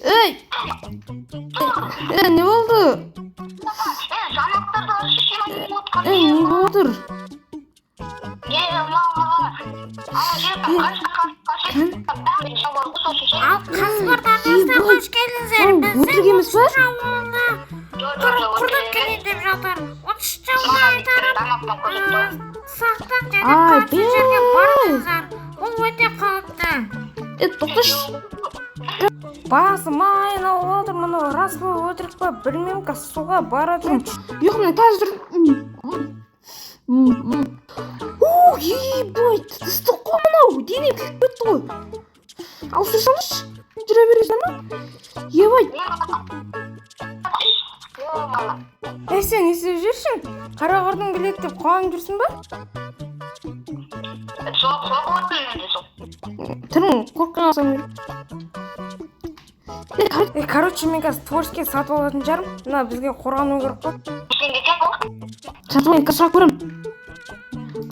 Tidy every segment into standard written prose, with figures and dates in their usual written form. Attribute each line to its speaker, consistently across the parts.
Speaker 1: Ей! Е, не болды?
Speaker 2: Е, жаңалықтарда отқан.
Speaker 1: Ей, не болып отыр?
Speaker 2: Е, мама. Ана жер қаш, қаш, қаш.
Speaker 3: Ал қасқыр арнасына
Speaker 1: Ей,
Speaker 3: қош келдіңіздер.
Speaker 1: мынау
Speaker 3: Біздің
Speaker 1: өтірік емес па?
Speaker 3: 30 ауылына құрдым келейін деп жатыр. 30 ауылға айтарым, сақтық және
Speaker 1: Ай,
Speaker 3: қауіпсіз жерге
Speaker 1: бей.
Speaker 3: барыңыздар. Бұл өте қауіпті.
Speaker 1: Е, тоқташы. Басым айналып отыр, мынау рас па, өтірік па, білмеймін, қазір суға бара тұрмын. Ұйқымнан қазір. Ух, ебать, ыстық қой мынау, денем күйіп кетті ғой. Ауыстыра салыңызшы, жүре бересіздер ма? Ебать, ей, сен не істеп жүрсің? Қара құрдым келеді деп қуанып жүрсің ба?
Speaker 2: Жоқ, жоқ, болатын сол.
Speaker 1: Түрің қорыққан алсам. Е, короче, мен қазір творческий сатып алатын шығармын. Мына бізге қорғану керек қой.
Speaker 2: Сен де тең ғой.
Speaker 1: Сатып алайын, қазір сұрап көремін.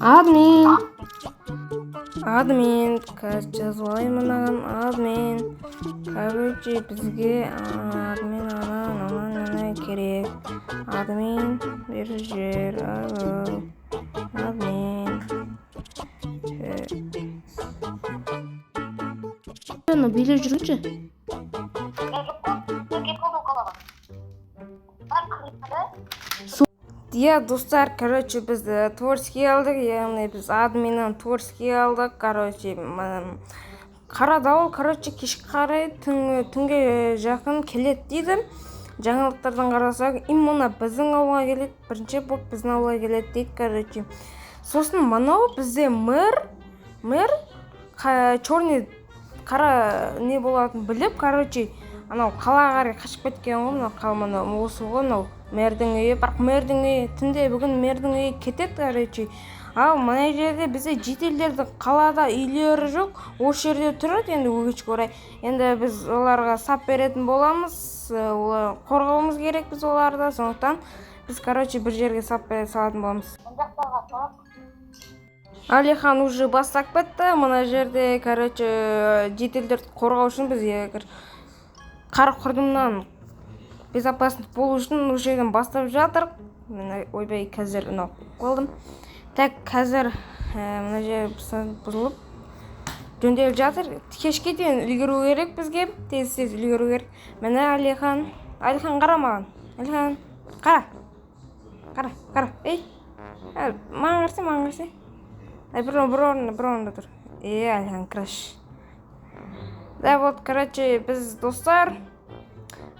Speaker 1: Админ. Админ, қазір жазып алайын мынаған, админ. Короче, бізге админ ана ана ана керек. Админ, бері жер, алло. Админ. Ана билеп жүргінші.
Speaker 2: Мен жоқ қой. Кетіп қалдым қалаға. Бар, кірді.
Speaker 1: Иә, достар, короче, біз творческий алдық, яғни біз админнан творческий алдық, короче, қара дауыл, короче, кешке қарай түнге жақын келеді дейді. Жаңалықтардан қарасақ, именно біздің ауылға келеді, бірінші болып біздің ауылға келеді дейді, короче. Сосын мынау бізде мэр черный қара не болатынын біліп, короче, анау қалаға қарай қашып кеткен ғой. Мынау қала, мынау осы ғой, мынау мэрдің үйі. Бірақ мэрдің үйі түнде, бүгін мэрдің үйі кетеді, короче. Ал мына жерде бізде жительдердің қалада үйлері жоқ, осы жерде тұрады енді, өкінішке орай. Енді біз оларға сап беретін боламыз, олар қорғауымыз керек біз оларды. Сондықтан біз, короче, бір жерге сап бере салатын боламыз. Алихан уже бастап кетті. Мына жерде, короче, жительдерді қорғау үшін, біз егер қар құрдымнан безопасность болу үшін осы жерден бастап жатыр. Міне, ойбай, қазір мынау қалдым. Так, қазір мына жер бұзылып жөнделіп жатыр. Кешке дейін үлгеру керек бізге, тез тез үлгеру керек. Міне, Алихан, Алихан, қара маған, Алихан, қара, қара, қара, ей, маған қарасай, маған қарасай. Ай, бір орында, бір орында тұр. Е, Алихан краш да. Вот, короче, біз, достар,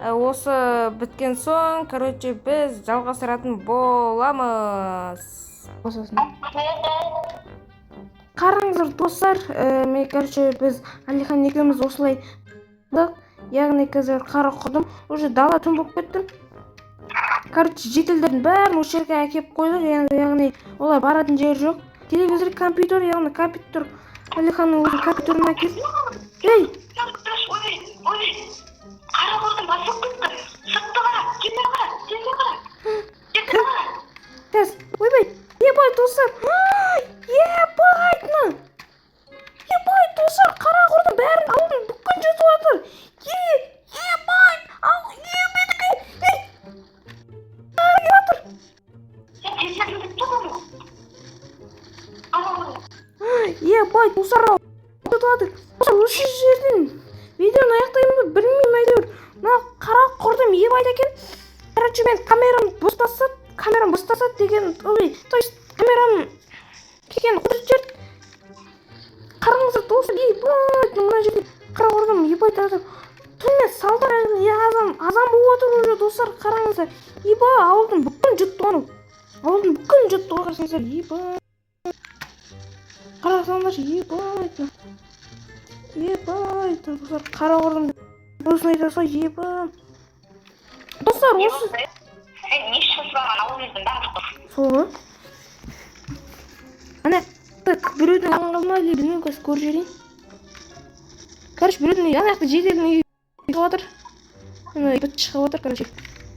Speaker 1: осы біткен соң, короче, біз жалғастыратын боламыз. Қараңыздар, достар, мен, короче, біз Алихан екеуміз осылай болдық. Яғни қазір қара құрдым, уже дала түн болып кетті. Короче, жительдердің бәрін осы жерге әкеліп қойдық, яғни олар баратын жері жоқ. Телевизор, компьютер, яғни компьютер, Алиханның өзінің компьютерін әкеліп, ей.
Speaker 2: Ой, ой, қара құрдым басып кетті. Сыртты қара, жерге қара, жерге қара. Жерге қара.
Speaker 1: Қазір, ойбай, ебай, достар, ебать, мына, ебать, достар, қара құрдым бәрін, ауылдың бүкіл жұтып жатыр. Е, ебать, ау, ебедікі, ей, жатыр.
Speaker 2: Сен тексеріп кетті ғой. Ана.
Speaker 1: Ебать, достар, жұтып жатыр. Достар, осы жерден видеоны аяқтаймын ба, білмеймін, әйтеуір мына қара құрдым ебать екен. Короче, мен камерам бос тастады, камерам бос тастады деген, ой, то есть камерам келген құртып жіберді. Қараңыздар, достар, ебать, мына жерде қара құрдым ебать жатыр. Түнімен салдар, азан, азан болып жатыр уже. Достар, қараңыздар, еба, ауылдың бүкіл жұтты ғой анау, ауылдың бүкіл жұтты ғой. Қарасаңыздар, ебать, қарасаңдаршы, ебать, ебать, достар, қара құрдым осыны айтасыз ғой, ебать, достар, осы.
Speaker 2: Сен не шашпаған, ауылымыздың бәрі тұр.
Speaker 1: Сол ғой, ана біреудің алған ма или білмеймін, қазір көріп жіберейін. Короче, біреудің үйі, ана жақта жеделдің үйі шығып жатыр, ана быт шығып жатыр. Короче,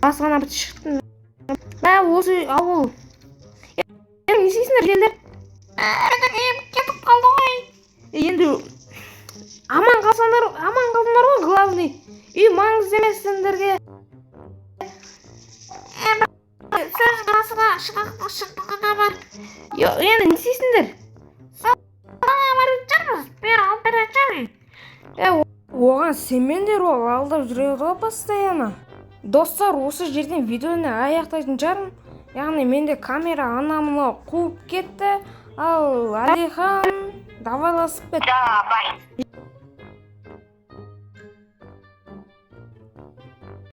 Speaker 1: басы ғана быт шықты. Мә, осы ауыл. Енді не істейсіңдер, жителдер?
Speaker 3: Менің үйім кетіп қалды ғой.
Speaker 1: Енді аман қалсаңдар, аман қалдыңдар ғой, главный. Үй маңызды емес сендерге.
Speaker 3: Сөздің расында шындығы да бар.
Speaker 1: Енді не істейсіңдер?
Speaker 3: Баратын шығармыз, бері алып беретін шығар үй.
Speaker 1: Е, оған сенбеңдер, ол алдап жүреді ғой постоянно. Достар, осы жерден видеоны аяқтайтын шығармын. Яғни менде камера ана мынау қуып кетті. Ал Әлихан, давайласып кет.
Speaker 2: Давай.